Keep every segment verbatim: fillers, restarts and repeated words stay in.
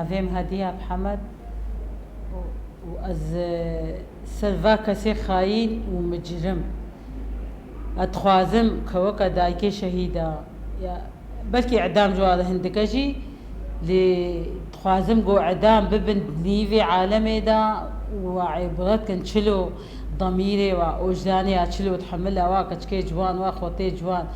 Navê min Hediya Mihemed û, û ez, e, ser va kesê xayîn û micrim. Ez dixwazim ke weke dayikê şehîda, ya belkî îdam ji wan re hindike jî, lê dixwazim ku îdam bibin nîvê alemê de û îbret kin çilo demîrê wa, ojdanê ya çilo dihemila wa keçikê ciwan wa xotê ciwan.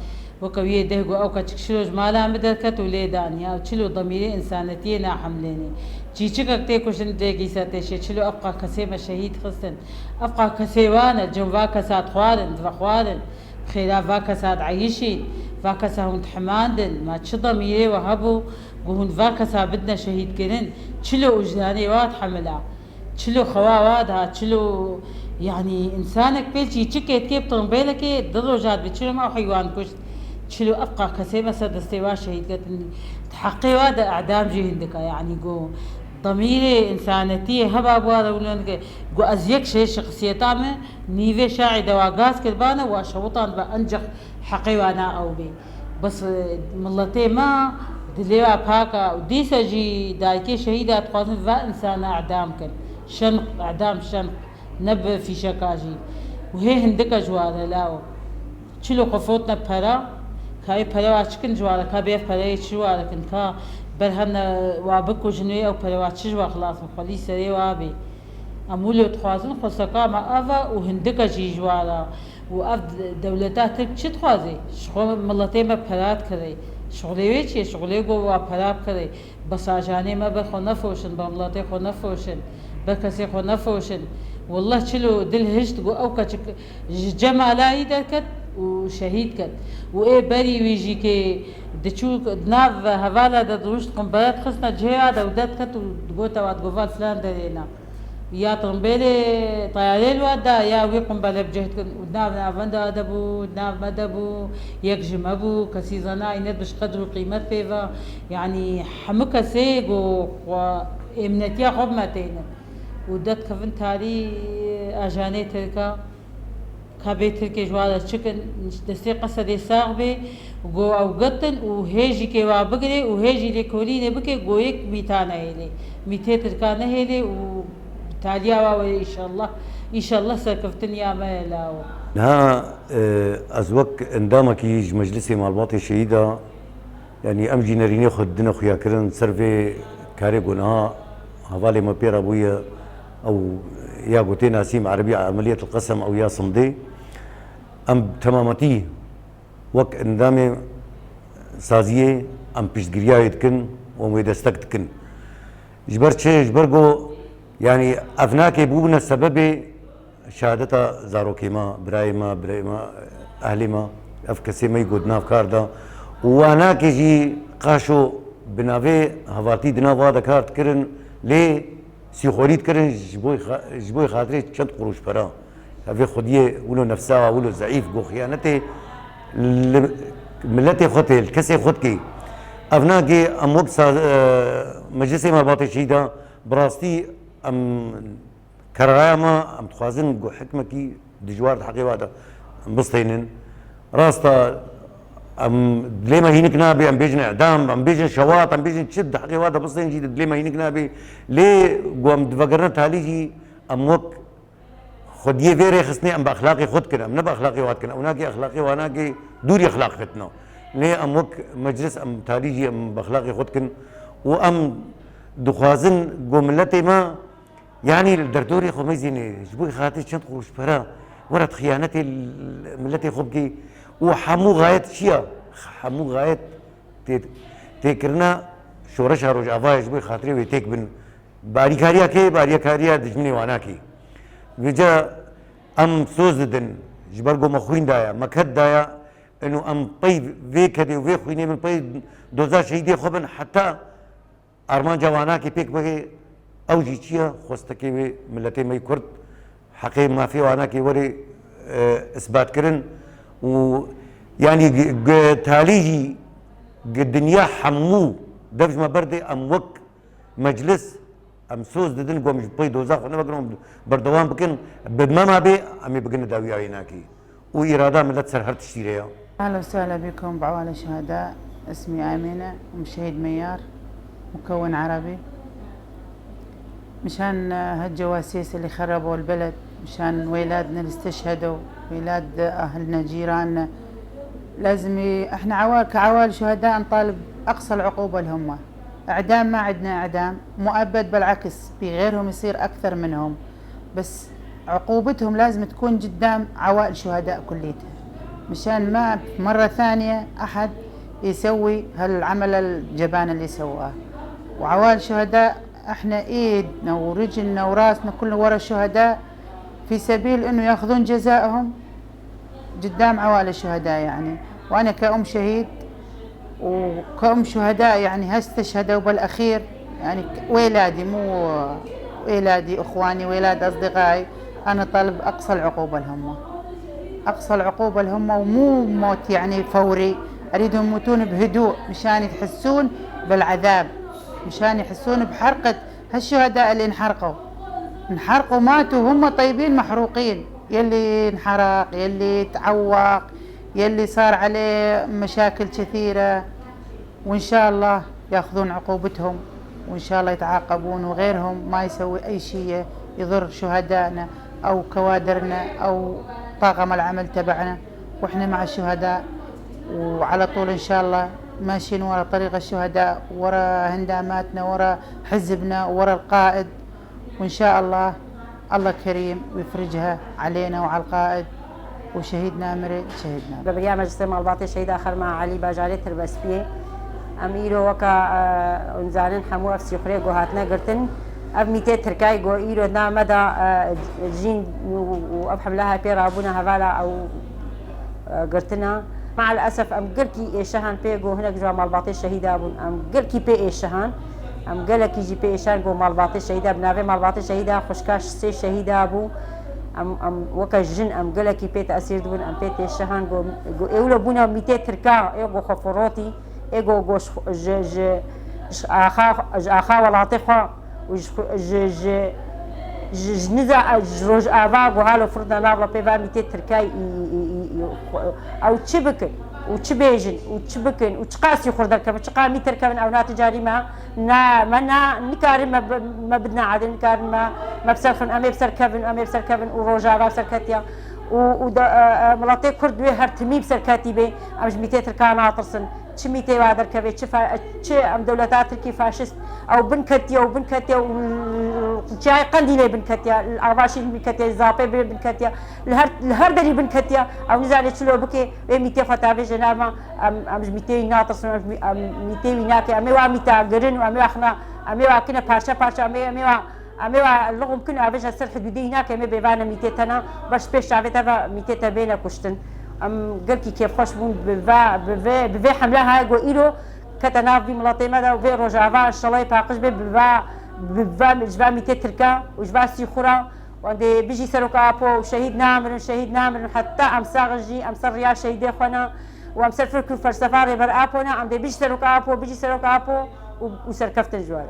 Weke wî yê deh got, ew keçik şiro ji mala min derket û lê dan ya, çilo demîrê însanetiyê nahemlênê. Çîçikek tê kuştin, tê gîse tê şê, çilo ev qa kesê me şehîd xistin. Ev qa kesê wan e, cem va kesa dixwarin, divexwarin. Bi xêra va kesa dieyişîn, va kesa hûn dihimandin. Ma çi demîrê we hebû ku hûn va kesa bidine şehîdkirin? Çilo wijdanê wa dihemila? Çilo xewa wa diha, çilo, yanî, însanek pê çîçikê dikê bi timbêlekê du roja dibe, çilo me ew heywan kuşt? Çilo ev qa kesê me ser destê wa şehîd ketin? Di heqê wa de îdam jî hindik e, yanî, ku demîrê însanetiyê heba bi wa re wilo dike. Ku ez yek şê şexsiyeta me nîvê şaî de wa gaz kiribane, wa şewitan dibe encex heqê wa na ew bê. Bes, e, miletê me dilê wa pak e û dîsa jî dayikê şehîda dixwazin va însana îdam kin. Şenq, îdam şenq, ne bi fîşeka jî. Û hê hindik e ji wa re lawo. Çilo xwe fotne pera, ka wê pere wa çi kin ji wa re, ka bê ev pereyê çi wa re kin, ka berhevne wa bikujin wê ew pere wa çi ji wa xilas in, xwelî serê wa bê. Em wilo dixwazin, xweseka me ev e û hindik e jî ji wa re. Û ev dewleta Tirk çi dixwaze? Ji xwe miletê me pera dikirê. Şixulê wê çi ye? Şixulê ku wa pera bikirê. Bes ajanê me ber xwe nefoşin, ber miletê xwe nefoşin, ber kesê xwe nefoşin. Wallah çilo dil hişt ku ew keçik ji cemala wî derket û şehîd ket. Û ê berî wî jî kê diçû di nav hevala de dirûşt, qumbere dixistine cihê wa de û derdiket û digote wa digoval filan derê ne. Ya timbêlê teyarê li wa da, ya wî qumbele bi cih dikin û di nav navenda de bû, di nav me de bû, yek ji me bû, kesî zanayî ne bi ji qedr û qîmet pê ve. Yanî hemû kesê ku xwe êmnetiya xwe bi me têne û derdikevin tarî ajanê Tirka. Ka bê Tirkê ji wa re çi kin, destê Qesedê sax bê, go ew gitin û hê jî kê wa bigirê û hê jî lêkolînê bike, go yek mîta nehêlê. Mîtê Tirka nehêlê û taliya wa were, înşallah. Înşallah serkeftin ya me ye lawo. Niha, e, ez wek endamekî ji Meclisê Malbatê Şehîda, yanî em jî nerînê xwe didine xuyakirin ser vê karê ku niha hevalê me pê re bûye, ew ya ku tê nasîn bi erebî Emeliyet el Qesem ew ya Simdê. Em temametî wek endamê saziyê em piştgiriya wê dikin û em wê destek dikin. Ji ber çi? Ji ber ku, yanî, ev nake bûbûne sebebê şehadeta zarokê me, birayê me, birayê me, ehlê me, ev kesê me yî ku di nav kar de û wa nake jî qaşo bi navê hevaltî di nav wa de kar dikirin, lê sîxorî dikirin ji bo xa-, ji bo xatirê çend qurûş pera. Evê xwediyê wilo nefsa, wilo zeîf, go xiyanetê li miletê xwe tê, li kesê xwe dikê. Ev nake em wek sa-, e, Meclisê Malbatê Şehîda, bi rastî em Kararaya me, em dixwazin ku hikmekî dijwar di heqê wa de bistênin. Rast e, em dilê me hînik nabe, em bêjin îdam, em bêjin şewat, em bêjin çi di heqê wa de bistên jî dilê me hînik nabe. Lê ku em divegerine talî jî, em wek xwediyê vê rêxistinê em bi exlaqê xwe dikin, em ne bi exlaqê wa dikin. Ew nake exlaqê wa nake dûrî exlaq ketina. Lê em wek meclis, em talî jî em bi exlaqê xwe dikin û em dixwazin ku miletê me Yanî li derdorê xwe mezînê, ji bo xatir çend qurûş pere were di xiyanetê li miletê xwe bikî û hemû xayet çi ye? Hemû xayet tê-, têkirina şoreşa Rojavayê ji bo xatirê wê têk bin. Barîkariya kê? Barîkariya dijminê wa nake. Vêca em soz didin, ji ber ku me xwîn daye, me ked daye, ino em pey vê kedê û vê xwînê bin, pey doza şehîdê xwe bin, heta Armanca wanakê pêk bigê, ew jî çi ye? Xwestekê wê miletê me yê Kurd, heqê mafê wanakê were, e, isbatkirin û, yanî, gi-, gi-, talî jî gi dinya hemû dev ji me berdê, em wek meclis, em soz didin, ku em ji pey doza xwe nevekirin, em berdewam bikin, bi me ma bê, em ê bigine dawiya wê nakê. û îrada milet ser her tiştî re ya. أهلا وسهلا بكم بعوالي شهداء. اسمي آمنة، أم شهيد ميار، مكون عربي. مشان هالجواسيس اللي خربوا البلد، مشان ولادنا اللي استشهدوا، ولاد أهلنا، جيراننا. لازم ي-، احنا عوال-، كعوائل شهداء نطالب أقصى العقوبة لهم. إعدام، ما عندنا إعدام، مؤبد، بالعكس، بغيرهم يصير أكثر منهم. بس عقوبتهم لازم تكون قدام عوائل شهداء كليتها، مشان ما مرة ثانية أحد يسوي هالعمل الجبان اللي سواه. وعوائل شهداء، احنا ايدنا ورجلنا وراسنا كله ورا الشهداء، في سبيل انه ياخذون جزائهم قدام عوائل الشهداء، يعني. وانا كأم شهيد، وكأم شهداء، يعني، هسه استشهدوا بالأخير، يعني، ولادي، مو ولادي، إخواني، ولاد أصدقائي، أنا طالب أقصى العقوبة لهم، أقصى العقوبة لهم، ومو موت، يعني، فوري. أريدهم يموتون بهدوء مشان يحسون بالعذاب، مشان يحسون بحرقة هالشهداء اللي انحرقوا، انحرقوا، ماتوا وهم طيبين، محروقين، يلي انحرق، يلي تعوق، يلي صار عليه مشاكل كثيرة. وإن شاء الله ياخذون عقوبتهم، وإن شاء الله يتعاقبون، وغيرهم ما يسوي أي شيء يضر شهدائنا أو كوادرنا أو طاقم العمل تبعنا. وإحنا مع الشهداء، وعلى طول إن شاء الله ماشيين ورا طريق الشهداء، ورا هنداماتنا، ورا حزبنا، ورا القائد. وإن شاء الله الله كريم ويفرجها علينا وعلى القائد وشهيد نامري، شهيد نامري. بە بریا مەجلسێ ماڵباتێ شەهیدا خەرما عەلی باژارێ تربەسپیە. ئەم ئیرۆ وەکە، ئە، ئونزانن هەموو ئەف سیخورێ گۆ هاتنە گرتن. ئەف میتێ ترکای گۆ ئیرۆ نامەدا، ئە، ژین و، و ئەف حملە های پێ ڕابوونە هەوالا ئەو، ئە، گرتنە. مع الأسف ئەم گەلکی ئێشەهان پێ گۆ هەنێک جوان ماڵباتێ شەهیدا بوون. ئەم گەلکی پێ ئێشەهان، ئەم گەلەکی ژی پێ ئێشان گۆ ماڵباتێ شەهیدا، بناوێ ماڵباتێ شەهیدا خوشکاش سێ شەهیدا بوو. ئەم، ئەم وەکە ژن ئەم گەلەکی پێ تەسیر بوون، ئەم پێ تێشەهان گۆ، گۆ ئێولە بوونە میتێ ترکا، ئێ گۆ خۆفڕۆتی، ئێ گۆ، گۆ ژ، ژ، ژ، ژ ئاخا، ژ ئاخا وڵاتێ خوا، و ژ، ژ، ژ، ژ، ژ نزا، ژ ڕۆژ ئاوا گۆ هالۆ فردا ناوڵە پێ ڤا میتێ ترکای ئی، ئی، ئی، ئی، خو، ئەو چ بکن و چ بێژن و چ بکن و چ قاسی خوردە کەم، چ قامی ترکەون ئەو ناتجاری ما، نا، مە نا، نکارن مە ب، مە بدنا عادل، نکارن مە، مە بسەرخن، ئەمێ بسەرکەون، ئەمێ بسەرکەون و ڕۆژاوا بسەرکەتیا و، و دە، ئە، ئە، مڵاتێ کورد وێ هەر تمی بسەرکەتی بێ، ئەمش میتێ ترکا ناترسن. چ میتێ وا دەرکەوێ، چ فا، چ ئەم دەولەتا ترکی فاشیست ئەو بنکەتیە و بنکەتیە و چیای قەندیلێ بنکەتیە، ئاواشین بنکەتیە، زاپێ بێ بنکەتیە، لە هەر، لە هەر دەری بنکەتیە، ئەو نزانێ چلۆ بکێ، وێ میتێ خۆ تاوێژێ ناما، ئەم، ئەم ژ میتێوی ناترسن، ئەم ژ، ئەم میتێوی ناکێ، ئەمێ وا میتا گرن و ئەمێ وا خنا، ئەمێ وا کنە پارچە پارچە، ئەمێ، ئەمێ وا ئەمێ وا لغم کن ئاوێژە سەر حدودی ناکە، ئەمێ بێوانە میتێتەنا، بەش پێش چاوێتە بە میتێتە بێنە کوشتن. ئەم گەلکی کێفخۆش بوون بڤا، بڤێ، بڤێ حملە هایە گۆ ئیرۆ کەتە ناو وی مڵاتێ مەدا و ڤێ ڕۆژاوا شەڵەی پاقش بێ بڤا، بڤا، ژڤا میتێ ترکا و ژڤا سیخورا. وەندێ بژی سەرۆک ئاپۆ و شەهید نامرن، شەهید نامرن، حتا ئەم ساغ ژی، ئەم سەر ڕیا شەهیدێ خوەنا و ئەم سەر فکر و فەلسەفا ڕێبەر ئاپۆنا، ئەم دێ بژی سەرۆک ئاپۆ، بژی سەرۆک ئاپۆ و، و سەرکەفتن جوارە.